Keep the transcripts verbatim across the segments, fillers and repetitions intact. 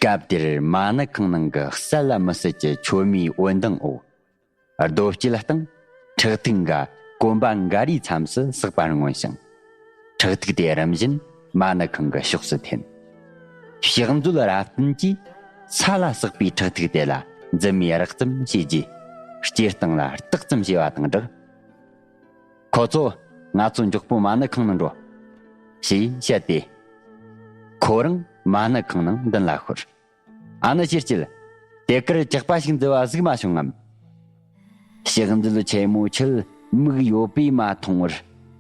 སྐབས་དེར་མ་ཎི་ཁང་ནང་གི་གསལ་ལ་མི་གསལ་གྱི་མཆོད་མེའི་འོད་མདངས་འོག་རྡོ་སྐྱེད་སྟེང་ཁྲག་ཐིགས་འགའ་གོམ་པ་འགའ་རེའི་མཚམས་སུ་སྲེག་པ་མངོན་ཞིང་། ཁྲག་ཐིགས་དེ་རིམ་བཞིན་མ་ཎི་ཁང་གི་ཕྱོགས་སུ་འཐེན། ཕྱག་མཛོད་རབ་བརྟན་གྱིས་ས་ལ་སྲེག་པའི་ཁྲག་ཐིགས་དེ་ལ་མཛུབ་མོས་རེག་ཙམ་བྱས་རྗེས། སྐེ་སྟེང་ལ་བཏེག་ཙམ་བྱས་པ་དང་སྦྲགས། ཁོ་ཚོ་ང་ཚོ་མགྱོགས་པོ་མ་ཎི་ཁང་ནང་འགྲོ། ཞེས་བཤད་དེ། ཁོ་རང་མ་ཎི་ཁང་ནང་མདུན་ལ་ཤོར། ཨ་ནི་ཕྱི་སྐྱིད། དེ་གར་ཇག་པ་ཞིག་འཛུལ་བ་གཟིགས་མ་བྱུང་ངམ། ཕྱག་མཛོད་ཆེན་མོ་ཁྱེད་མིག་ཡོད་པས་མ་མཐོང་བར།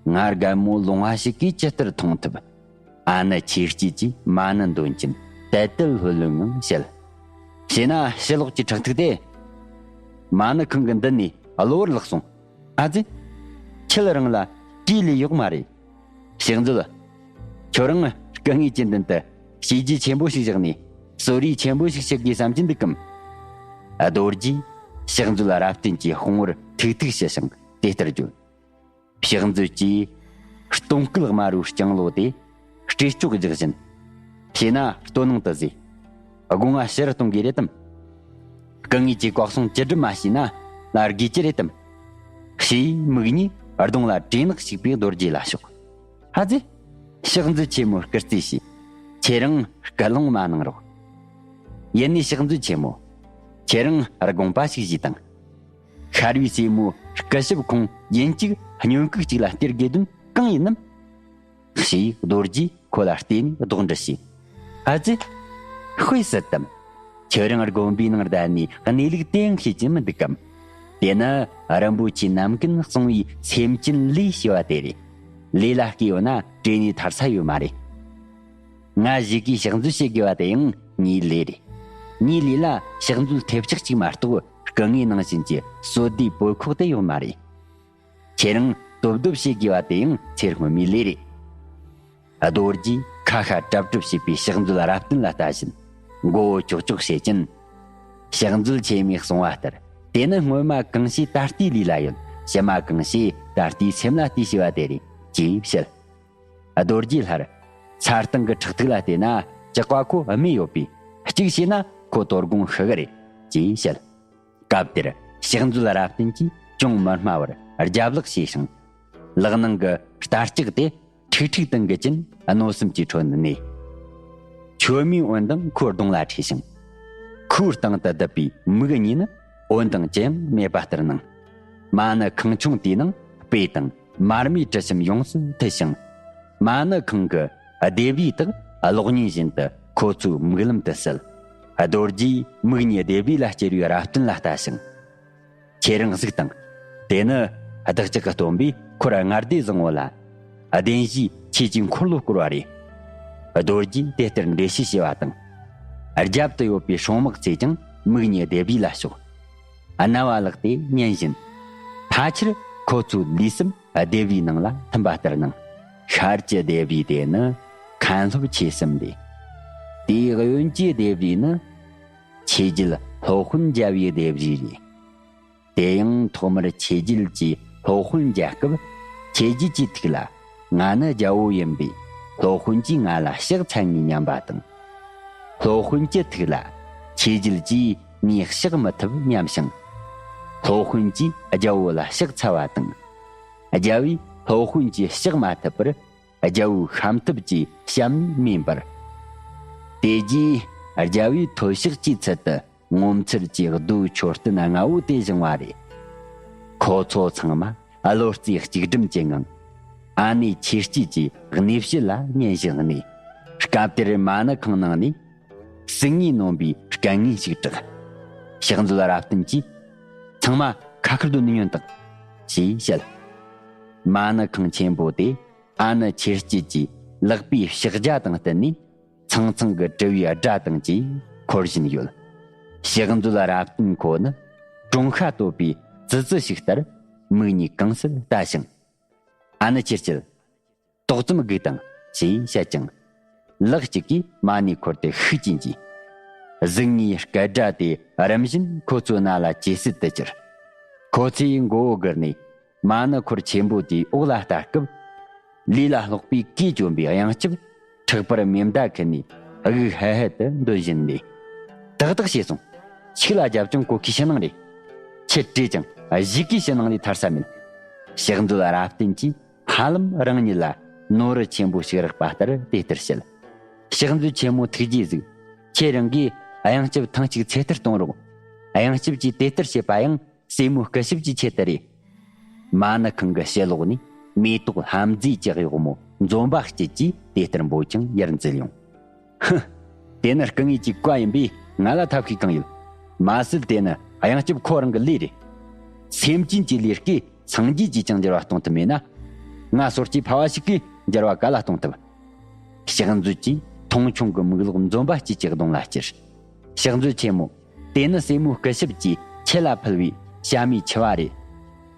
ང་རྒན་མོ་ལོང་བ་ཞིག་གིས་ཇི་ལྟར་མཐོང་ཐུབ། ཨ་ནི་ཕྱི་སྐྱིད་ཀྱིས་མ་ཎི་འདོན་གྱིན་དལ་དལ་ལྷོད་ལྷོད་ངང་བཤད། བྱས་ན་ཕྱི་ལོགས་ཀྱི་ཁྲག་ཐིགས་དེ། མ་ཎི་ཁང་གི་མདུན་ནས་གློ་བུར་ལྷག་སོང་། ཨ་ཙི། ཁྱེད་རང་ལ་གྲོས་ལས་ཡོད་མ་རེད། ཕྱག་མཛོད། ཁྱོད་རང་སྐུ་ངལ་གྱི་མདུན་དུ་བྱས་རྗེས་ཆེན་པོ་ཞིག་བཞག་ནས་གསོད་རེས་ཆེན་པོ་ཞིག་བྱེད་དགོས་བསམ་གྱི་འདུག་གམ། རྡོ་རྗེས་ཕྱག་མཛོད་རབ་བརྟན་གྱི་དཔུང་བར་ཐུག་ཐུག་ཞུ་ཞིང་དེ་ལྟར་བརྗོད། ཕྱག་མཛོད་ཀྱིས་སྟོན་སྐུ་དམར་པོའི་ལྕང་ལོ་དེ་སྤྲེལ་ལྕོག་རྒྱག་བཞིན། བྱས་ན་སྟོད་ནང་དུ་བཟོས། སྒོ་ང་ཕྱི་རུ་གཏོང་དགོས་རེད་དམ། སྐུ་ངལ་གྱི་གོ་གསུང་ཅི་སྒྲུབ་མ་བྱས་ན་ལ་དགོས་ཀྱི་རེད་དམ། ཞེས་མིག་གཉིས་གདོང་ལ་དྲེ་ནག་ཞིག་པའི་རྡོ་རྗེ་ལ་ཕྱོགས། ཧ་ཙི། ཕྱག་མཛོད་ཆེན་མོ་སྐུ་རྩེད་བྱས། ཁྱེད་རང་སྐུ་རླུང་མ་གནང་རོགས། ཡིན་ནའི་ཕྱག་མཛོད་ཆེན་མོ། ཁྱེད་རང་དགོངས་པ་ཞིག་བཞེས་དང་། ཤར་བའི་སྲས་མོ་སྐུ་ཞབས་ཁོང་ཡིན་གཅིག་སྨྱོན་གུག་གཅིག་ལ་སྟེར་དགོས་དོན་གང་ཡིན་ནམ། ཞེས་རྡོ་རྗེས་ཁོ་ལ་བལྟས་ནས་ལྡོག་འདྲི་བྱས། ཨ་ཙི། དཔེ་སྲིད་དམ། ཁྱེད་རང་དགོན་པའི་ནང་བསྡད་ནས་གནས་ལུགས་དེ་ཡང་ཤེས་ཀྱི་མི་འདུག་གམ། དེ་ནི་རིན་པོ་ཆེ་ནམ་མཁའ་གསང་བའི་སེམས་ཅན་ལས་ཞེས་པ་དེ་རེད། ལས་ལ་སྐྱེས་ཡོད་ན་བྲེལ་ནས་ཐར་ས་ཡོད་མ་རེད། ང་ཞིག་གིས་ཕྱག་མཛོད་བྱེད་དགོས་པ་དེ་ཡང་ངའི་ལས་རེད། ངའི་ལས་ལ་ཕྱག་མཛོད་ཐེབས་ཆག་ཅིག་མ་གཏོགས་སྐུ་ངལ་ནང་བཞིན་གྱི་བསོད་བདེའི་པོད་ཁོག་དེ་ཡོད་མ་རེད། ཁྱེད་རང་སྟོབས་སྟོབས་བྱེད་དགོས་པ་དེ་ཡང་ཚེ་སྔོན་མའི་ལས་རེད། རྡོ་རྗེས་ཁ་ཤ་གྲབ་གྲབ་བྱས་པའི་ཕྱག་མཛོད་རབ་བརྟན་ལ་ལྟ་བཞིན་མགོ་བོ་ཀྱོག་ཀྱོག་བྱེད་ཀྱིན། ཕྱག་མཛོད་ཆེན་མོས་གསུངས་པ་ལྟར་དེ་ནི་སྔོན་མ་གང་བྱས་ད་ལྟའི་ལུས་ལ་ཡོད། ཕྱི་མ་གང་བྱས་ད་ལྟའི་སེམས་ལ་ལྟོས་ཞེས་པ་དེ་རེད་ཅེས་བཤད། རྡོ་རྗེའི་ལྷར། ས་སྟེང་གི་ཁྲག་ཐིགས་ལ་བལྟས་ན་ཇག་པ་ཁོ་རྨས་ཡོད་པས་གཅིག་བྱས་ན་ཁོ་དོ་དགོང་ཤི་གི་རེད་ཅེས་བཤད། སྐབས་དེར་ཕྱག་མཛོད་རབ་བརྟན་གྱིས་ཅུང་མི་སྨྲ་བར་རྒྱབ་ལག་བྱས་ཤིང་། ལག་ནང་གི་རྟ་ལྕག་དེ་ཁྲིག་ཁྲིག་ཏུ་འགུལ་གྱིན་གནོད་སེམས་ཀྱི་ཁྲོད་ནས་གནས། མཆོད་མེའི་འོད་མདངས་ཁོའི་གདོང་ལ་འཕྲོས་ཤིང་། ཁོའི་སྟེང་དུ་བསྡུབས་པའི་མིག་གཉིས་ནི་འོད་མདངས་ཅི་ཡང་མེད་པ་ལྟར་སྣང་། མ་ཎི་ཁང་ཆུང་དེའི་ནང་སྤོས་དང་མར་མེའི་དྲི་ཞིམ་ཡོངས་སུ་འཐུལ་ཞིང་། མ་ཎི་ཁང་གི་ལྡེབས་རིས་དག་གློག་བརྙན་བཞིན་དུ་ཁོ་ཚོའི་མིག་ལམ་དུ་གསལ། རྡོ་རྗེས་མིག་གཉིས་ལྡེབས་རིས་ལ་ཅེར་བའི་རབ་བརྟན་ལ་ལྟ་ཞིང་། ཁྱེད་རང་གཟིགས་དང་། དེ་ནི་བདག་ཅག་གི་སྟོན་པས་འཁོར་ལྔ་སྡེ་བཟང་པོ་ལ་བདེན་བཞིའི་ཆོས་ཀྱི་འཁོར་ལོ་བསྐོར་བ་རེད། རྡོ་རྗེས་དེ་ལྟར་འགྲེལ་བཤད་བྱས་པ་དང་། རྒྱབ་ཏུ་ཡོད་པའི་སྲུང་དམག་ཚོས་ཀྱང་མིག་གཉིས་ལྡེབས་རིས་ལ་ཕྱོགས། རྣ་བ་བླགས་ཏེ་ཉན་བཞིན། ཕལ་ཆེར་ཁོ་ཚོའི་ལུས་སེམས་ལྡེབས་རིས་ནང་ལ་ཐིམ་པ་ལྟར་སྣང་། ཤར་གྱི་ལྡེབས་རིས་དེ་ནི་མཁན་སློབ་ཆོས་གསུམ་རེད། དེའི་གཡོན་གྱི་ལྡེབས་རིས་ནི་ཆོས་རྒྱལ་སློབ་དཔོན་རྒྱལ་བའི་ལྡེབས་རིས་རེད། དེ་ཡང་ཐོག་མར་ཆོས་རྒྱལ་གྱིས་སློབ་དཔོན་མཇལ་སྐབས་ཆོས་རྒྱལ་གྱི་ཐུགས་ལ་ང་ནི་རྒྱལ་པོ་ཡིན་པས་སློབ་དཔོན་གྱིས་ང་ལ་ཕྱག་འཚལ་ངེས་སྙམ་པ་དང་། སློབ་དཔོན་གྱི་ཐུགས་ལ་ཆོས་རྒྱལ་གྱིས་ངས་ཕྱག་མི་ཐུབ་སྙམ་ཞིང་། སློབ་དཔོན་གྱིས་རྒྱལ་པོ་ལ་ཕྱག་འཚལ་བ་དང་། རྒྱལ་པོས་སློབ་དཔོན་གྱི་ཕྱག་མ་ཐུབ་པར་རྒྱལ་པོའི་ཤམ་ཐབས་ཀྱི་ཞབས་ནས་མེ་འབར། དེ་རྗེས་རྒྱལ་པོས་མཐོལ་བཤགས་ཀྱི་ཚུལ་དུ་ངོ་མཚར་གྱི་རྡོའི་མཆོད་རྟེན་ལྔ་བོ་དེ་བཞེངས་པ་རེད། ཁོ་ཚོ་ཚང་མ་བློ་རྩེ་གཅིག་སྒྲིམ་གྱི་ངང་ཨ་ནེ་ཆོས་སྐྱིད་ཀྱི་གནས་བཤད་ལ་ཉན་བཞིན་གནས། སྐབས་དེར་མ་ཎི་ཁང་ནང་ནས་སིལ་སྙན་སྣོམ་པའི་སྐད་ངན་ཞིག་གྲགས། ཕྱག་མཛོད་རབ་བརྟན་གྱིས་ཚང་མ་ཁ་ཁར་སྡོད་ནས་ཉོན་དང་། ཞེས་བཤད། མ་ཎི་ཁང་ཆེན་པོ་དེ་ཨ་ནེ་ཆོས་སྐྱིད་ཀྱིས་ལག་པའི་ཕྱག་རྒྱ་དང་བསྟུན་ནས་ཚང་ཚང་གི་དྲིལ་བུའི་སྒྲ་དང་བཅས་འཁོར་བཞིན་ཡོད། ཕྱག་མཛོད་རབ་བརྟན་ཁོ་ནི་གྲོང་ཤ་གཏོད་པའི་ཙི་ཙི་ཞིག་ལྟར་མིག་གཉིས་གང་སར་ལྟ་ཞིང་། ཨ་ནེ་ཆོས་སྐྱིད། ཏོག་ཙམ་སྒུག་དང་ཞེས་བཤད་ཅིང་། ལག་གཅིག་གིས་མ་ཎི་འཁོར་ཏེ་ཤུགས་ཀྱིས་འཇུས། གཟུགས་བརྙན་སྐད་སྒྲ་དེ་རིམ་བཞིན་ཁོ་ཚོའི་རྣ་ལ་ཇེ་གསལ་དུ་གྱུར། ཁོ་ཚོས་མགོ་བོ་སྒུར་ནས་མ་ཎི་འཁོར་ཆེན་པོ་དེའི་འོག་ལ་ལྟ་སྐབས། ལུས་ལ་སློག་པའི་གོས་གྱོན་པའི་གཡང་སྐྱབས་ཕྲག་པར་མེ་མདའ་ཁུར་ནས་ དབུགས་ཧལ་ཧལ་དུ་འདོན་བཞིན་ལས། ཏག་ཏག་བྱས་སོང་། ཆིག་ལ་རྒྱབ་ཀྱང་གོ་ཁའི་ཕྱི་ནང་རེད། ཁྱེད་བྲོས་ཀྱང་གཞུག་གི་ཕྱི་ནང་ལས་ཐར་ས་མེད། ཕྱག་མཛོད་རབ་བརྟན་གྱིས་ཧ་ལམ་རང་ཉིད་ལ་ནོར་རི་ཆེན་པོ་ཞིག་རེག་པ་ལྟར་དེ་ལྟར་བཤད། ཕྱག་མཛོད་ཆེན་མོ་ཐུགས་རྗེས་གཟིགས། ཁྱེད་རང་གིས་གཡང་སྐྱབས་ཐེངས་གཅིག་ཚེ་ཐར་གཏོང་རོགས། གཡང་སྐྱབས་ཀྱིས་དེ་ལྟར་བྱེད་པ་ཡང་སྲས་མོ་སྐུ་ཞབས་ཀྱི་ཆེད་དུ་རེད། མ་ཎི་ཁང་གི་ཕྱི་ལོགས་ནས་མེ་ཏོག་ལྷ་མཛེས་ཀྱི་གཡོག་མོ་འཛོམས་པ་སྐྱིད་ཀྱིས་དེ་ལྟར་འབོད་ཀྱང་ཡར་འཛུལ་ཡོང་། ཧུ། དེ་ནི་སྐུ་ངོས་ཀྱི་བཀའ་ཡིན་པས་ང་ལ་ཐབས་ཤེས་གང་ཡོད། མ་ཟད་དེ་ནི་གཡང་སྐྱབས་ཁོ་རང་གི་ལས་རེད། སེམས་ཅན་གྱི་ལས་ཀས་སངས་རྒྱས་ཀྱིས་ཀྱང་འགྱུར་བ་གཏོང་ཐུབ་མེད་ན། ང་སོར་གྱི་ཕ་བ་ཞིག་གིས་འགྱུར་བ་ག་ལ་གཏོང་ཐུབ། ཕྱག་མཛོད་ཀྱིས་མཐོང་ཆུང་གི་མིག་ལོག་འཛོམས་པ་སྐྱིད་ཀྱི་གདོང་ལ་བསྐྱུར། ཕྱག་མཛོད་ཆེན་མོ། དེ་ནི་སྲས་མོ་སྐུ་ཞབས་ཀྱིས་ཁྱེད་ལ་ཕུལ་བའི་ཞྭ་མོའི་མཆུ་བ་རེད།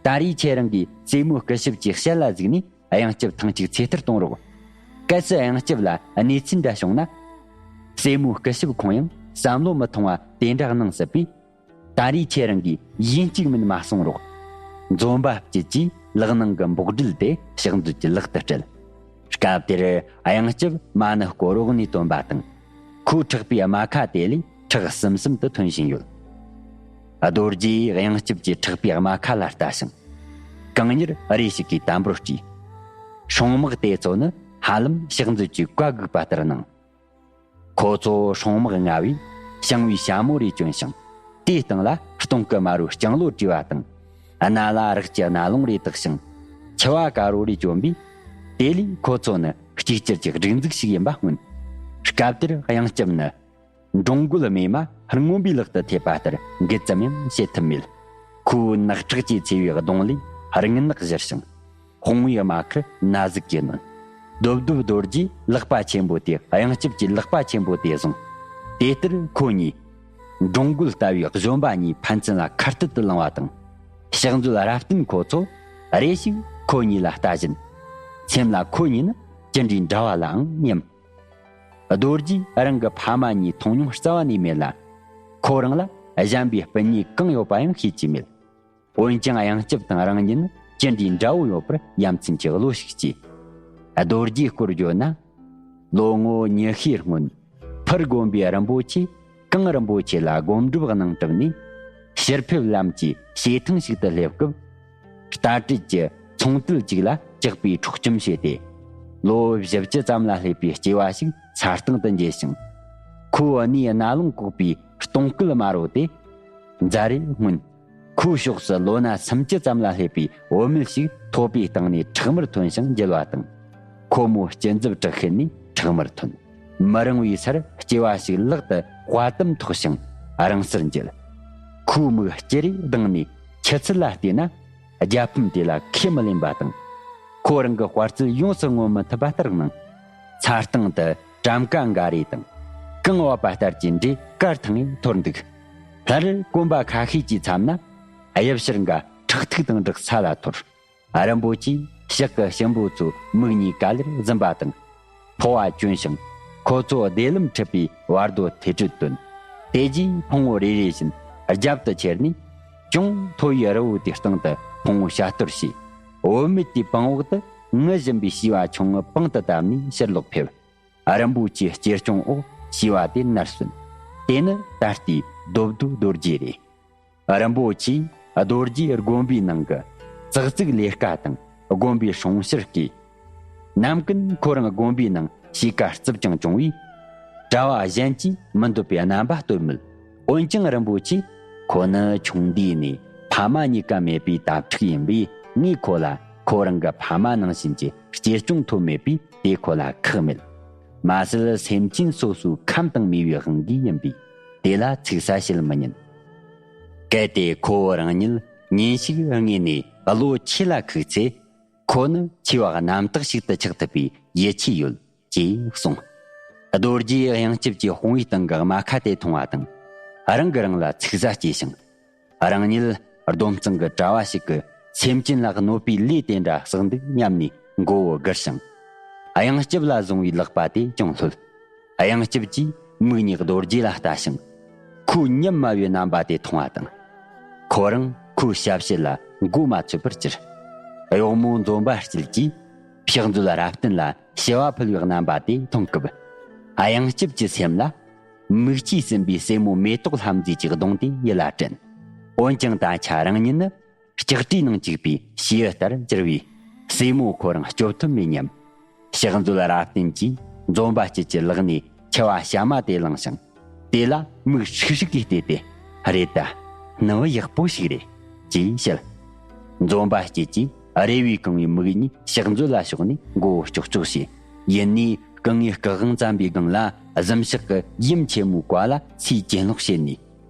ད་རེས་ཁྱེད་རང་གིས་སྲས་མོ་སྐུ་ཞབས་ཀྱི་ཞལ་ལ་གཟིགས་ནས་གཡང་སྐྱབས་ཐེངས་གཅིག་ཚེ་ཐར་གཏོང་རོགས། གལ་སྲིད་གཡང་སྐྱབས་ལ་གནས་ཚུལ་འདྲ་བྱུང་ན། སྲས་མོ་སྐུ་ཞབས་ཁོང་ཡང་བསམ་བློ་མི་ཐོང་བ་དེ་འདྲ་གནང་སྲིད་པས། ད་རེས་ཁྱེད་རང་གིས་ཡིན་གཅིག་མིན་མ་གསུང་རོགས། འཛོམས་པ་སྐྱིད་ཀྱིས་ལག་ནང་གི་འབོག་སྒྲིལ་དེ་ཕྱག་མཛོད་ཀྱི་ལག་ཏུ་སྤྲད། སྐབས་དེར་གཡང་སྐྱབས་མ་ཎི་སྐོར་འོག་ནས་བཏོན་པ་དང་། ཁོའི་ཕྲག་པའི་རྨ་ཁ་དེ་ལས་ཁྲག་ཟིམ་ཟིམ་དུ་ཐོན་བཞིན་ཡོད། རྡོ་རྗེས་གཡང་སྐྱབས་ཀྱི་ཕྲག་པའི་རྨ་ཁ་ལ་ལྟ་ཞིང་། གང་མྱུར་རེ་ཞིག་གིས་དམ་པོར་དཀྲིས། སྲུང་དམག་དེ་ཚོ་ནི་ཧ་ལམ་ཕྱག་མཛོད་ཀྱི་བཀའ་བསྒུགས་པ་ལྟར་སྣང་། ཁོ་ཚོ་སྲུང་དམག་ལྔ་བས་བྱང་བའི་ཞྭ་མོ་རེ་གྱོན་ཞིང་། དེའི་སྟེང་ལ་སྟོང་སྐུ་དམར་པོའི་ལྕང་ལོ་བྲིས་པ་དང་། སྣ་ལ་རག་གི་རྣ་ལོང་རེ་བཏགས་ཤིང་། མཆུ་བ་དཀར་པོ་རེ་གྱོན་པས། དེ་ལས་ཁོ་ཚོ་ནི་གཅིག་གྱུར་གྱི་སྒྲིག་འཛུགས་ཤིག་ཡིན་པ་མངོན། སྐབས་དེར་གཡང་སྐྱབས་ནི། འགྲོན་རྒོལ་རྨས་མ་རྔོན་པའི་ལག་ཏུ་ཐེབས་པ་ལྟར་འགུལ་ཙམ་ཡང་བྱེད་ཐུབ་མེད། ཁོའི་ནག་ཁྲག་གིས་མཚེས་པའི་གདོང་ལས་རིང་ནག་བཞུར་ཞིང་། དཔུང་བའི་རྨ་ཁར་ན་ཟུག་གིས་གནོན། རྡོབ་རྡོབ་རྡོ་རྗེའི་ལག་པ་ཆེན་པོ་དེ་གཡང་སྐྱབས་ཀྱི་ལག་པ་ཆེན་པོ་དེ་བཟུང་། དེ་ལྟར་ཁོ་གཉིས། འགྲོན་རྒོལ་ལྟ་བུའི་གཞོན་པ་གཉིས་ཕན་ཚུན་ལ་ཁ་གཏད་དུ་ལངས་པ་དང་། ཕྱག་མཛོད་རབ་བརྟན་ཁོ་ཚོ་རེ་ཞིག་ཁོ་གཉིས་ལ་ལྟ་བཞིན། སེམས་ལ་ཁོ་གཉིས་ནི་ཅི་འདྲའི་འདྲ་བ་ལའང་སྙམ། རྡོ་རྗེས་རང་གི་ཕ་མ་གཉིས་མཐོང་མྱོང་རྩ་བ་ནས་མེད་ལ། ཁོ་རང་ལ་གཞན་པའི་སྤུན་ཉེ་གང་ཡོད་པ་ཡང་ཤེས་ཀྱི་མེད། འོན་ཀྱང་གཡང་སྐྱབས་དང་རང་ཉིད་ནི་ཅི་འདྲའི་འདྲ་བོ་ཡོད་པར་ཡ་མཚན་གྱི་བློ་ཞིག་སྐྱེས། རྡོ་རྗེའི་སྐོར་བརྗོད་ན། ལོ་ངོ་ཉི་ཤུའི་སྔོན། ཕུར་དགོན་པའི་རིན་པོ་ཆེ་གངས་རིན་པོ་ཆེ་ལ་སྒོམ་སྒྲུབ་གནང་གྲུབ་ནས། ཕྱིར་ཕེབས་ལམ་གྱི་བྱེ་ཐང་ཞིག་ཏུ་སླེབས་སྐབས། རྟ་དྲེལ་གྱི་ཚོང་དུད་ཅིག་ལ་ཇག་པས་འཕྲོག་བཅོམ་བྱས་ཏེ། ལོ་བཞི་བཅུ་ཙམ་ལ་སླེབས་པའི་སྐྱེས་པ་ཞིག་ས་སྟེང་དུ་འགྱེལ་ཞིང་། ཁོའི་སྣའི་རྣ་ལུང་བཀོག་པའི་སྟོང་སྐུད་དམར་པོ་དེ། མཛའ་རེ་སྔོན། ཁོའི་ཕྱོགས་སུ་ལོ་ན་སུམ་ཅུ་ཙམ་ལ་སླེབས་པའི་བུད་མེད་ཞིག་ཐོད་པའི་སྟེང་ནས་ཁྲག་དམར་ཐོན་ཞིང་འགྱེལ་བ་དང་། ཁོ་མོའི་སྐྱིན་འཛུབ་བྲག་ཤེད་ནས་ཁྲག་དམར་ཐོན། མི་རིང་བའི་སར་སྐྱེས་པ་ཞིག་ལག་ཏུ་དཔའ་གཏམ་ཐོགས་ཤིང་རང་སར་འགྱེལ། ཁོའི་མིག་ལྕི་རེ་གདངས་ནས་ཆུ་ཚད་ལ་བལྟས་ན། རྒྱལ་ཕམ་དེ་ལ་ཁས་མི་ལེན་པ་དང་། ཁོ་རང་གི་དཔའ་རྩལ་ཡོངས་སུ་ངོམ་མི་ཐུབ་པ་ལྟར་སྣང་། ཚ་སྟེང་དུ་གྲམ་ཀ་འགའ་རེ་དང་། གངས་བབས་པ་ལྟར་གྱི་འདྲེ་དཀར་ཐང་ངེ་འཐོར་འདུག། སླར་གོམ་པ་ཁ་ཤས་ཀྱི་མཚམས་ན། གཡུ་བྱུར་འགའ་ཁྲག་ཐིགས་དང་སྦྲགས་ས་ལ་འཐོར། རིན་པོ་ཆེས་ཕྱག་གི་གཤིན་པོ་ཚོའི་མིག་གཉིས་ཀ་ལེར་ཟིན་པ་དང་། ཕོ་བ་གྱོན་ཞིང་། ཁོ་ཚོ་བདེ་ལམ་འཁྲིད་པའི་བར་དོ་ཐེ་ཁྲིད་བཏོན། དེ་རྗེས་ཕུང་བོ་རེ་རེ་བཞིན་རྒྱབ་ཏུ་ཁྱེར་ནས། ཅུང་མཐོ་བའི་རི་བོ་དེའི་སྟེང་དུ་ཕུང་བོ་བཤའ་གཏོར་བྱས། བུད་མེད་དེའི་པང་འོག་ཏུ་ངུ་བཞིན་པའི་བྱིས་པ་ཆུང་ངུ་པང་དུ་བཏབ་ནས་ཕྱིར་ལོག་ཕེབས། རིན་པོ་ཆེའི་གཅེས་སྐྱོང་འོག་བྱིས་པ་དེ་ནར་སོན། དེ་ནི་ད་ལྟའི་རྡོབ་རྡོབ་རྡོ་རྗེ་རེད། རིན་པོ་ཆེས་རྡོ་རྗེ་དགོན་པའི་ནང་གི་ཙག་ཙིག་ལས་ཀ་དང་དགོན་པའི་སྲུང་ཕྱིར་བསྐོས། ནམ་ཀུན་ཁོ་རང་དགོན་པའི་ནང་གཤིས་ཀ་རྩུབ་ཅིང་གྱོང་བས། གྲྭ་བ་གཞན་གྱིས་མི་འདོད་པའི་རྣམ་པ་སྟོན་མོད། འོན་ཀྱང་རིན་པོ་ཆེས་ཁོ་ནི་ཆུང་དུས་ནས་ཕ་མ་གཉིས་ཀ་མེད་པའི་དྭ་ཕྲུག་ཡིན་པས། ངས་ཁོ་ལ་ཁོ་རང་གི་ཕ་མ་ནང་བཞིན་གྱི་གཅེས་སྐྱོང་ཐོབ་མེད་པས། དེ་ཁོ་ལ་ཁག་མེད། མ་ཟད་སེམས་ཅན་སོ་སོའི་ཁམས་དང་མོས་པའི་དབང་གིས་ཡིན་པས། དེ་ལ་ཚིག་གསལ་བཤད་མི་ཉན། གལ་ཏེ་ཁོ་བོ་རང་ཉིད་ཉིན་ཞིག་དངོས་ནས་བློ་ཆོས་ལ་ཁུག་ཚེ། ཁོ་ནི་ཆེ་བ་རྣམ་དག་ཞིག་ཏུ་ཆགས་ཐུབ་པའི་ཡིད་ཆེས་ཡོད་ཅེས་གསུངས། རྡོ་རྗེས་གཡང་སྐྱབས་ཀྱི་དཔུང་བའི་སྟེང་གི་རྨ་ཁ་དེ་མཐོང་བ་དང་། རང་གིས་རང་ལ་ཚིག་གསལ་སྐྱེས་ཤིང་། རང་ཉིད་སྡོམ་གཙང་གི་གྲྭ་བ་ཞིག་གིས་སེམས་ཅན་ལ་གནོད་པའི་ལས་དེ་འདྲ་བསགས་འདུག་སྙམ་ནས་མགོ་བོ་སྒུར་ཞིང་། གཡང་སྐྱབས་ལ་བཟུང་བའི་ལག་པ་དེ་ཀྱང་ལྷོད། གཡང་སྐྱབས་ཀྱིས་མིག་གཉིས་རྡོ་རྗེ་ལ་ལྟ་ཞིང་། ཁོའི་ཉམས་དམའ་བའི་རྣམ་པ་དེ་མཐོང་བ་དང་། ཁོ་རང་ཁོའི་ཞབས་ཕྱི་ལ་མགོ་མ་ཚོད་པར་གྱུར། གཡོག་མོ་འཛོམས་པ་སྐྱིད་ཀྱིས་ཕྱག་མཛོད་རབ་བརྟན་ལ་བྱི་བ་ཕུལ་བའི་རྣམ་པ་དེ་མཐོང་སྐབས། གཡང་སྐྱབས་ཀྱི་སེམས་ལ་མིག་ཆུས་ཟིན་པའི་སྲས་མོ་མེ་ཏོག་ལྷ་མཛེས་ཀྱི་གདོང་དེ་ཡིད་ལ་དྲན། འོན་ཀྱང་ད་ཆ་རང་ཉིད་ནི་ལྕགས་སྤྲེའུ་ནང་བཅུག་པའི་བྱིའུ་ལྟར་གྱུར་བས། སྲས་མོ་ཁོ་རང་སྐྱོབ་ཐུབ་མེད་སྙམ། ཕྱག་མཛོད་རབ་བརྟན་གྱིས་འཛོམས་པ་སྐྱིད་ཀྱི་ལག་ནས་མཆེ་བ་ཞྭ་མོ་དེ་བླངས་ཤིང་། དེ་ལ་མིག་ཧྲིག་ཧྲིག་གིས་བལྟས་ཏེ། རེད་ད། ནུ་བོ་ཡག་པོ་ཞིག་རེད། ཅེས་བཤད། འཛོམས་པ་སྐྱིད་ཀྱིས་རེ་བས་གང་བའི་མིག་གཉིས་ཕྱག་མཛོད་ལ་ཕྱོགས་ནས་མགོ་བོ་ལྕོག་ལྕོག་བྱས། ཡུན་ནས་སྐུ་ངོའི་སྐུ་དབང་བརྩམས་པའི་སྒང་ལ་གཟིམ་ཤག་གི་ཡུམ་ཆེན་མོའི་བཀའ་ལ་ཚིག་གྱེན་ལོག་བྱས་ནས།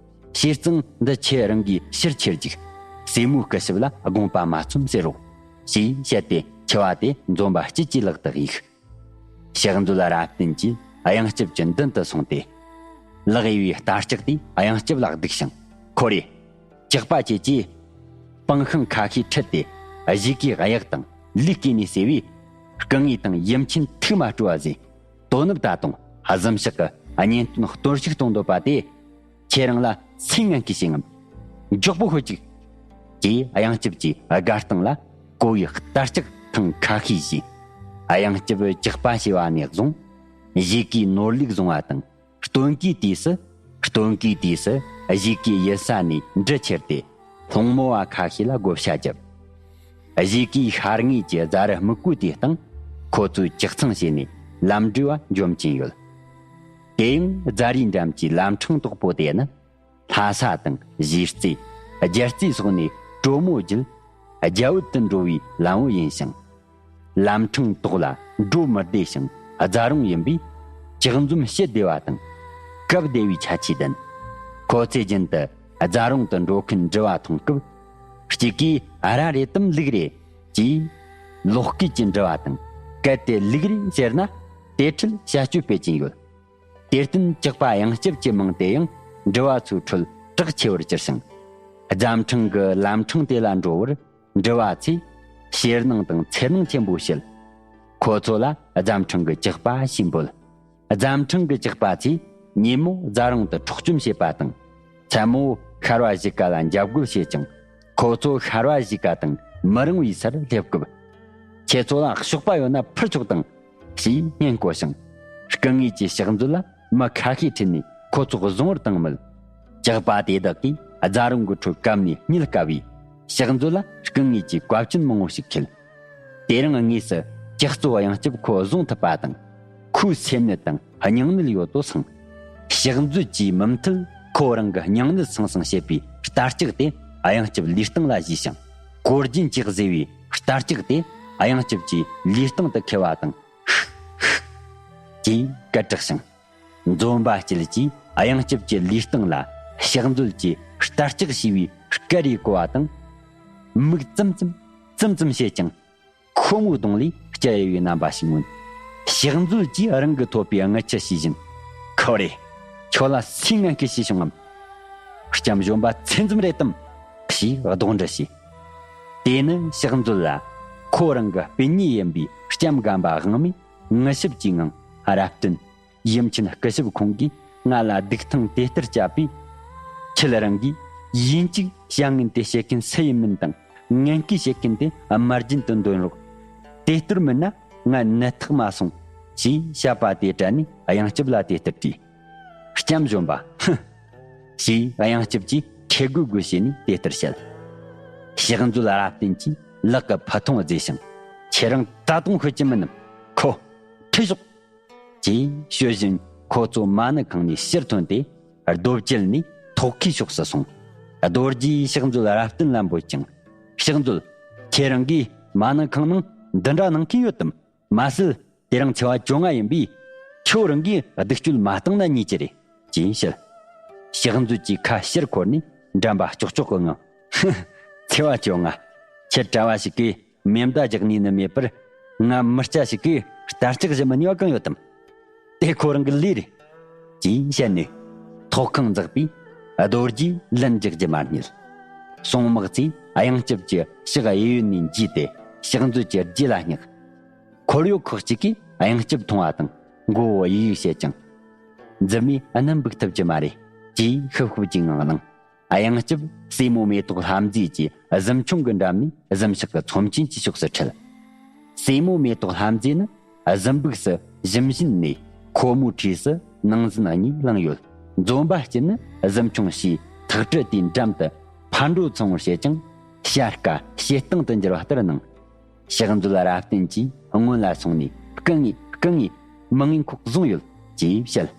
བྱས་ཙང་འདི་ཁྱེད་རང་གིས་ཕྱིར་ཁྱེར་ཅིག། སྲས་མོའི་སྐུ་ཞབས་ལ་དགོངས་པ་མ་ཚོམ་ཟེར་རོགས། ཞེས་བཤད་དེ་མཆེ་བ་དེ་འཛོམས་པ་སྐྱིད་ཀྱི་ལག་ཏུ་གཡུགས། ཕྱག་མཛོད་རབ་བརྟན་གྱིས་གཡང་སྐྱབས་ཀྱི་མདུན་དུ་སོང་སྟེ། ལག་གཡས་པའི་རྟ་ལྕག་དེ་གཡང་སྐྱབས་ལ་བདུགས་ཤིང་། ཁོ་རེ། ཇག་པ་ཁྱེད་ཀྱིས་སྤང་ཤིང་ཁ་ཤས་ཁྲིད་དེ་གཞིས་ཀའི་གཡག་དང་ལུག་སྐྱེས་ནས་བསད་པས། སྐུ་ངོ་དང་ཡུམ་ཆེན་ཐུགས་མ་སྤྲོ་བ་བཟོས། དོ་ནུབ་ད་དུང་གཟིམ་ཤག་གི་གཉེན་སྟོན་གཏོར་བཤིག་གཏོང་འདོད་པ་དེ། ཁྱེད་རང་ལ་སེམས་ངན་སྐུལ་བྱེད་ངམ། མགྱོགས་པོ་ཤོད་ཅིག། ཅེས་གཡང་སྐྱབས་ཀྱིས་སྒ་སྟེང་ལ་ཀོ་བའི་རྟ་ལྕག་ཐེངས་ཁ་ཤས་བཞེས། གཡང་སྐྱབས་ཇག་པ་བྱས་པ་ནས་བཟུང་། གཞིས་ཀའི་ནོར་ལུག་བཟུང་བ་དང་སྟོན་ཀའི་དུས་སུ། སྟོན་ཀའི་དུས་སུ་གཞིས་ཀའི་ཡུལ་ས་ནས་འབྲུ་ཁྱེར་ཏེ། སློང་མོ་བ་ཁ་ཤས་ལ་བགོ་བཤའ་བརྒྱབ། གཞིས་ཀའི་ཤར་ངོས་ཀྱི་རྫ་རི་སྨུག་པོའི་དེའི་སྟེང་ཁོ་ཚོས་ལྕགས་ཚང་བྱས་ནས་ལམ་འགྲུལ་བ་འཇོམས་ཀྱིན་ཡོད། དེ་ཡང་རྫ་རིའི་འགྲམ་གྱི་ལམ་འཕྲང་དོག་པོ་དེ་ནི། ལྷ་ས་དང་གཞིས་རྩེ། རྒྱལ་རྩེ་སོགས་ནས་གྲོ་མོ་བརྒྱུད་རྒྱ་བོད་དུ་འགྲོ་བའི་ལམ་བུ་ཡིན་ཞིང་། ལམ་འཕྲང་དོག་ལ་འགྲོ་མི་བདེ་ཞིང་རྫ་རོང་ཡིན་པས། ལྕགས་འཛོམས་ཞི་བདེ་བ་དང་སྐབས་བདེ་བའི་ཆ་ཆེས་ལྡན། ཁོ་ཚོས་རྒྱུན་དུ་རྫ་རོང་དུ་འགྲོ་མཁན་འགྲུལ་བ་མཐོང་སྐབས། གཅིག་གིས་ར་རེད་དམ་ལུག་རེད། ཅེས་ལོག་སྐད་ཀྱིས་འདྲི་བ་དང་། གལ་ཏེ་ལུག་རེད་ཟེར་ན་དེ་འཕྲལ་བྱ་སྤྱོད་སྤེལ་གྱིན་ཡོད། དེར་བརྟེན་ཇག་པ་གཡང་སྐྱབས་ཀྱི་མིང་དེ་ཡང་འགྲུལ་བ་ཚོའི་ཁྲོད་གྲགས་ཆེ་བར་གྱུར་ཞིང་། རྫ་འཕྲང་གི་ལམ་འཕྲང་དེ་ལ་འགྲོ་བར་འགྲུལ་བ་ཚོས་ཞེད་སྣང་དང་འཚེར་སྣང་ཆེན་པོ་བྱེད། ཁོ་ཚོ་ལ་རྫ་འཕྲང་གི་ཇག་པ་ཞེས་འབོད། རྫ་འཕྲང་གི་ཇག་པ་ཚོས་ཉིན་མོ་རྫ་རོང་དུ་འཕྲོག་བཅོམ་བྱེད་པ་དང་། མཚན་མོ་ཤར་བ་གཞིས་ཀ་ལ་འཇབ་རྒོལ་བྱེད་ཅིང་། ཁོ་ཚོ་ཤར་བ་གཞིས་ཀ་དང་མི་རིང་བའི་སར་སླེབས་སྐབས། ཁྱེད་ཚོ་ལ་གཤོག་པ་ཡོད་ན་འཕུར་ཆོག་དང་། ཞེས་སྙན་བསྐོར་ཞིང་། སྐུ་ངོ་གྱི་ཕྱག་མཛོད་ལ་མི་ཁ་ཤས་ཁྲིད་ནས་ཁོ་ཚོ་བཟུང་བར་བཏང་མོད། ཇག་པ་དེ་དག་གིས་རྫ་རོང་གི་ཁྲོད་བཀབ་ནས་རྙེད་དཀའ་བས། ཕྱག་མཛོད་ལ་སྐུ་ངོ་གྱིས་བཀའ་བཀྱོན་མང་བོ་ཞིག་ཁེལ། དེ་རིང་དངོས་སུ་ཇག་གཙོ་གཡང་སྐྱབས་ཁོ་བཟུང་ཐུབ་པ་དང་། ཁོའི་སེམས་ནད་དང་སྙིང་ནད་ཡོད་དོ་སང་། ཕྱག་མཛོད་ཀྱིས་མུ་མཐུད་ཁོ་རང་གི་སྙིང་ནད་སང་སང་བྱེད་པའི་རྟ་ལྕག་དེ་གཡང་སྐྱབས་ལུས་སྟེང་ལ་བཞེས་ཤིང་། གོ་རྒྱན་གྱིས་གཟས་པའི་རྟ་ལྕག་དེ་གཡང་སྐྱབས་ཀྱི་ལུས་སྟེང་དུ་འཁེལ་བ་དང་། ཧུག་ཧུག་ཅེས་སྐད་གྲགས་ཤིང་། འཛོམས་པ་སྐྱིད་ཀྱིས་གཡང་སྐྱབས་ཀྱི་ལུས་སྟེང་ལ་ཕྱག་མཛོད་ཀྱིས་རྟ་ལྕག་བྱས་པའི་སྐད་རེ་གོ་བ་དང་། མིག་ཙམ་ཙམ་ཙམ་ཙམ་བྱེད་ཅིང་། ཁོ་མོའི་གདོང་ལས་སྐྱི་གཡའ་བའི་རྣམ་པ་ཞིག་མངོན། ཕྱག་མཛོད་ཀྱིས་རང་གི་ཐོབ་པའི་རྔུལ་ཆུ་ཞུས་བཞིན། ཁོ་རེ། ཁྱོད་ལ་སུས་ངན་སྐུལ་བྱས་བྱུང་ངམ། ལྕམ་གཞོན་པ་ཚད་འཛོམས་རེད་དམ། ཞེས་ལྡོག་འདྲི་བྱས། དེ་ནི་ཕྱག་མཛོད་ལ་ཁོ་རང་གི་སྤུན་ཉེ་ཡིན་པའི་ལྕམ་རྒན་པ་དབང་མོས་ངུ་ཞབས་ཀྱི་ངང་རབ་བརྟན། ཡུམ་ཆེན་སྐུ་ཞབས་ཁོང་གིས་ང་ལ་སྡིག་ཐང་དེ་ལྟར་བསྐྱལ་བས། ཁྱེད་རང་གིས་ཡིན་གཅིག་བྱ་ངན་དེ་བྱེད་མཁན་སུ་ཡིན་མིན་དང་ངན་སྐུལ་བྱེད་མཁན་དེ་དམར་རྗེན་དུ་འདོན་རོགས། དེ་ལྟར་མིན་ན་ང་ནད་ཐག་མ་སོང་། ཞེས་བཤད་པ་དེ་དྲན་ནས་གཡང་སྐྱབས་ལ་དེ་ལྟར་དྲིས། ལྕམ་གཞོན་པ། ཧུ། ཞེས་གཡང་སྐྱབས་ཀྱིས་ཁེ་གུ་གུ་བྱས་ནས་དེ་ལྟར་བཤད། ཕྱག་མཛོད་རབ་བརྟན་གྱིས་ལག་གི་ཕུ་ཐུང་བཟེད་ཞིང་། ཁྱེད་རང་ད་དུང་ཤོད་ཀྱི་མིན་ནམ། ཁོ། ཁྲིད་ཤོག། ཅེས་ཤོད་བཞིན་ཁོ་ཚོ་མ་ཎི་ཁང་ནས་ཕྱིར་ཐོན་ཏེ། རྡོ་བཅལ་ནས་ཐོག་ཁའི་ཕྱོགས་སུ་སོང་། རྡོ་རྗེས་ཕྱག་མཛོད་རབ་བརྟན་ལ་འབོད་ཅིང་། ཕྱག་མཛོད། ཁྱེད་རང་གིས་མ་ཎི་ཁང་ནང་འདི་འདྲ་གནང་མཁན་ཡོད་དམ། མ་ཟད་དེ་རིང་ཚེས་པ་བཅོ་ལྔ་ཡིན་པས། ཁྱོད་རང་གིས་སྡིག་སྤྱོད་མ་བཏང་ན་ཉེས་ཀྱི་རེད། ཅེས་བཤད། ཕྱག་མཛོད་ཀྱིས་ཁ་ཕྱིར་འཁོར་ནས་འགྲམ་པ་ཀྱོག་ཀྱོག་གི་ངང་། ཧི། ཚེས་པ་བཅོ་ལྔ། ཁྱེད་གྲྭ་བ་ཞིག་གིས་མེ་མདའ་རྒྱག་ནུས་ནི་མེད་པར། ང་མི་སྐྱ་ཞིག་གིས་རྟ་ལྕག་བཞི་མི་ཉོ་གང་ཡོད་དམ། དེ་ཁོ་རང་གི་ལས་རེད། ཅེས་བཤད་ནས། ཐོག་ཁང་འཛེགས་པས་རྡོ་རྗེས་ལན་རྒྱག་རྒྱུ་མ་རྙེད། སྲུང་དམག་ཚོས་གཡང་སྐྱབས་ཀྱི་ཕྱག་གཡས་གཡོན་ནས་འཇུས་ཏེ་ཕྱག་མཛོད་ཀྱི་རྗེས་ལ་བསྙེགས། འཁོར་གཡོག་ཁག་ཅིག་གིས་གཡང་སྐྱབས་མཐོང་བ་དང་མགོ་བོ་གཡུག་གཡུག་བྱེད་ཅིང་། འཛིན་མས་གནམ་འབུག་ཐུབ་ཀྱི་མ་རེད། ཅེས་ཤབ་ཤུབ་ཀྱི་ངང་ལངས། གཡང་སྐྱབས་སྲས་མོ་མེ་ཏོག་ལྷ་མཛེས་ཀྱི་གཟིམ་ཆུང་གི་འགྲམ་ནས་གཟིམ་ཤག་གི་ཚོམས་ཆེན་གྱི་ཕྱོགས་སུ་ཁྲིད། སྲས་མོ་མེ་ཏོག་ལྷ་མཛེས་ནི་གཟིམ་སྦུག་སུ་ཞིམ་བཞིན་ནས་ ཁོ་མོའི་འཁྲིས་སུ་ནང་ཟན་གཉིས་བླངས་ཡོད། འཛོམས་པ་སྐྱིད་ནི་གཟིམ་ཆུང་ཞེས་ཐག་གྲུ་དེའི་འགྲམ་དུ་ཕར་འགྲོ་ཚུར་འོང་བྱེད་ཅིང་བྱ་དཀའ་བྱེད་སྟངས་དུ་འགྱུར་བ་ལྟར་སྣང་། ཕྱག་མཛོད་རབ་བརྟན་གྱིས་སྔོན་ལ་སོང་ནས། སྐུ་ངོ་སྐུ་ངོ། མི་ངན་ཁོ་བཟུང་ཡོད་ཅེས་བཤད།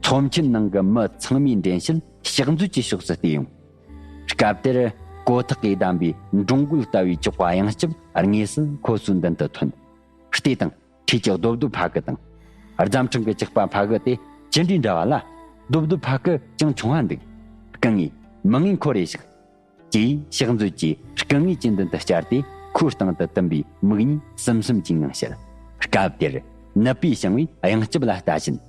ཚོམས་ཆེན་ནང་གི་མི་ཚང་མའི་འདྲེན་བྱེད་ཕྱག་མཛོད་ཀྱི་ཕྱོགས་སུ་བལྟས་ཡོང་། སྐབས་དེར་ཀོ་ཐག་གིས་བསྡམས་པའི་འབྲོང་རྒོད་ལྟ་བུའི་ཀྱག་པ་གཡང་སྐྱབས་དངོས་སུ་ཁོ་ཚོའི་མདུན་དུ་ཐོན། བལྟས་དང་། འཁྲིས་ཀྱི་རྡོབ་རྡོབ་ཕ་གི་དང་། རྫ་ཕྲེང་གི་ཀྱག་པ་ཕ་གི་དེ་ཅི་འདྲའི་འདྲ་བ་ལ། རྡོབ་རྡོབ་ཕ་གི་ཅུང་ཆུང་བ་འདུག་སྐུ་ངོ། མི་ངན་ཁོ་རེ་ཞིག་ཅེས་ཕྱག་མཛོད་ཀྱིས་སྐུ་ངོ་གྱི་མདུན་དུ་བཅར་ཏེ་ཁོའི་སྟེང་དུ་བཏུམས་པའི་མིག་གཉིས་ཟུམ་ཟུམ་གྱི་ངང་བཤད། སྐབས་དེར་ནུབ་པའི་ཞང་བོས་གཡང་སྐྱབས་ལ་ལྟ་བཞིན།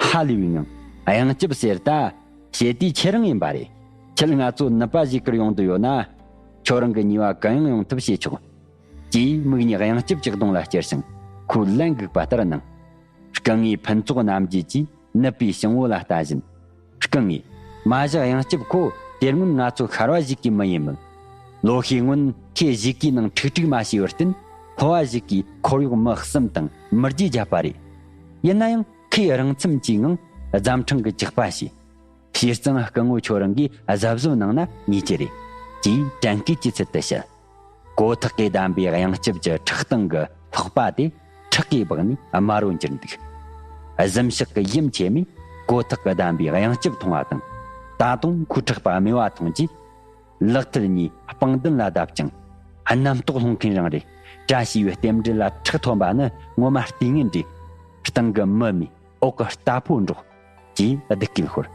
ཧ་ལས་པའི་ངང་། གཡང་སྐྱབས་ཟེར་ད། བྱེད་དུས་ཁྱེད་རང་ཡིན་པ་རེད། ཁྱེད་ང་ཚོ་ནུབ་པ་ཞིག་གར་ཡོང་འདོད་ཡོད་ན། ཁྱོད་རང་གི་ཉེས་པ་གང་ཡང་ཡོང་ཐབས་བྱེད་ཆོག་ཅེས་མིག་གཉིས་གཡང་སྐྱབས་ཀྱི་གདོང་ལ་བསྐྱུར་ཞིང་ཁོས་ལན་འགུགས་པ་ལྟར་གནང་། སྐུ་ངོ་ཕུན་ཚོགས་རྣམ་རྒྱལ་གྱིས་ནུབ་པའི་ཞང་བོ་ལ་ལྟ་བཞིན། སྐུ་ངོ། མ་གཞི་གཡང་སྐྱབས་ཁོ་དེ་སྔོན་ང་ཚོ་ཤར་བ་ཞིག་གི་མི་ཡིན་མོད། ལོ་ཤས་སྔོན་ཁོས་ཞིག་གི་ནང་ཁྲིག་ཁྲིག་མ་བྱས་པར་བརྟེན། ལྷོ་བ་ཞིག་གི་ཁོར་ཡུག་མི་གསུམ་དང་མི་རྒྱུ་བརྒྱབ་པ་རེད། ཡིན་ན་ཡང་ཁོས་རང་འཚམ་གྱི་ངང་རྫ་ཕྲེང་གི་ཀྱག་པ་བྱས། བྱས་ཙང་སྐུ་ངོ་ཁྱོད་རང་གིས་གཟབ་གཟབ་གནང་ན་ཉེས་ཀྱི་རེད། ཅེས་དྲན་སྐུལ་གྱི་ཚུལ་དུ་བཤད། ཀོ་ཐག་གིས་བསྡམས་པའི་གཡང་སྐྱབས་ཀྱི་ཕྲག་སྟེང་གི་ལྷགས་པ་དེ་ཁྲག་གིས་སྦགས་ནས་དམར་རོ་གྱུར་འདུག་གཟིམ་ཤག་གི་ཡུམ་ཆེན་མོས་ཀོ་ཐག་གིས་བསྡམས་པའི་གཡང་སྐྱབས་མཐོང་བ་དང་། ད་དུང་ཁོའི་ཕྲག་པ་རྨས་པ་མཐོང་རྗེས། ལག་མཐིལ་གཉིས་པང་གདན་ལ་བརྡབས་ཀྱང་། རྣམ་རྟོག་ལྷུང་མཁན་རང་རེད། བཀྲ་ཤིས་པའི་རྟེན་འབྲེལ་ལ་ཁྲག་ཐོན་པ་ནི་ངོ་མ་ལྟས་ངན་རེད། སྟེང་གི་མི་རྨས། འོག་གི་རྟ་ཕོ་འདྲོགས། ཅེས་སྡུག་སྐད་ཤོར།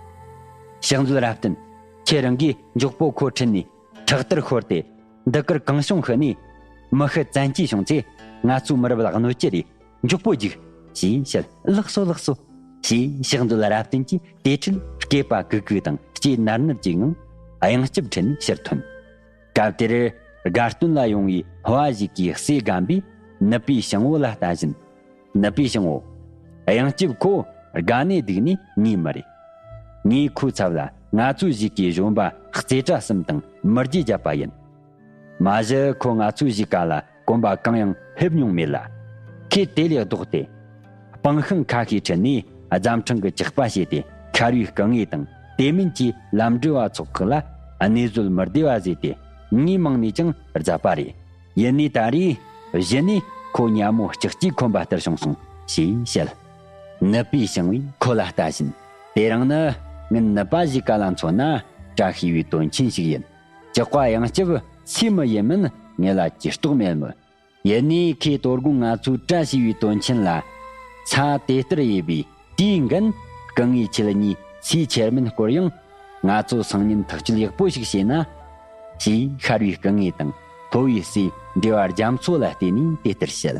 ཕྱག་མཛོད་རབ་བརྟན། ཁྱེད་རང་གིས་མགྱོགས་པོ་ཁོ་ཁྲིད་ནས་ཁྲག་ལྟར་ཤོར་ཏེ། འདི་གར་གང་བྱུང་ཤི་ནས། མི་ཤི་བཙན་གྱིས་བྱུང་ཚེ། ང་ཚོའི་མི་རབས་ལ་གནོད་ཀྱི་རེད། མགྱོགས་པོ་རྒྱུགས། ཞེས་བཤད། ལགས་སོ་ལགས་སོ། ཞེས་ཕྱག་མཛོད་རབ་བརྟན་གྱིས་དེ་འཕྲལ་སྐེད་པ་གུག་གུག་དང་ལྕེ་ནར་ནར་གྱི་ངང་གཡང་སྐྱབས་ཁྲིད་ནས་ཕྱིར་ཐོན། སྐབས་དེར་དགའ་སྟོན་ལ་ཡོང་བའི་ཕོ་བ་ཞིག་གིས་སེ་སྒམ་པས་ནུབ་པའི་ཞང་བོ་ལ་ལྟ་བཞིན། ནུབ་པའི་ཞང་བོ། གཡང་སྐྱབས་ཁོ་དགའ་ནས་སྡུག་ནས་ངའི་མི་རེད། ངས་ཁོའི་ཚབ་ལ་ང་ཚོའི་གཞིས་ཀའི་གཞོན་པ་རྩེ་གྲ་གསུམ་དང་མི་རྒྱུ་བརྒྱབ་པ་ཡིན། མ་གཞི་ཁོ་ང་ཚོའི་གཞིས་ཀ་ལ་གོམ་པ་གང་ཡང་ཕེབས་མྱོང་མེད་ལ། ཁོས་དེ་ལས་ལྡོག་སྟེ། སྤང་ཤིང་ཁ་ཤས་ཁྲིད་ནས་རྫ་ཕྲེང་གི་ཇག་པ་བྱས་ཏེ། ཤར་བའི་སྐུ་ངོ་དང་དེ་མིན་གྱི་ལམ་འགྲུལ་བ་ཚོགས་ཁག་ལ་གནས་ཚུལ་མི་བདེ་བ་བཟོས་ཏེ། ངའི་མིང་ནས་ཀྱང་རྫབ་པ་རེད། ཡིན་ནའི་ད་རེས་གཞི་ནས་ཁོ་ཉ་མོ་ལྕགས་ཀྱིས་འཁོན་པ་ལྟར་བྱུང་སོང་ཞེས་བཤད། ནུབ་པའི་ཞང་བོས་ཁོ་ལ་ལྟ་བཞིན། དེ་རིང་ནི་ངེད་ནུབ་པ་ཞིག་ག་ལ་མཚོན་ན་བཀྲ་ཤིས་པའི་དོན་ཆེན་ཞིག་ཡིན། ཇག་པ་གཡང་སྐྱབས་སུ་མི་ཡིན་མིན་ངེད་ལ་ཇུས་གཏོགས་མེད་མོད། ཡིན་ནའི་ཁོས་དོ་དགོང་ང་ཚོའི་བཀྲ་ཤིས་པའི་དོན་ཆེན་ལ་ཚ་དེ་ལྟར་དབྱེ་བའི་དུས་འགན། སྐུ་ངོ་ཁྱེད་གཉིས་ཚེ་ཁྱེར་མིན་སྐོར་ཡང་། ང་ཚོ་སང་ཉིན་ཐག་གཅོད་ཡག་པོ་ཞིག་བྱས་ན། ཞེས་ཤར་བའི་སྐུ་ངོ་དང་ལྷོ་བའི་སྲས་འབྲེལ་བ་རྒྱ་མཚོ་ལ་བལྟས་ནས་དེ་ལྟར་བཤད།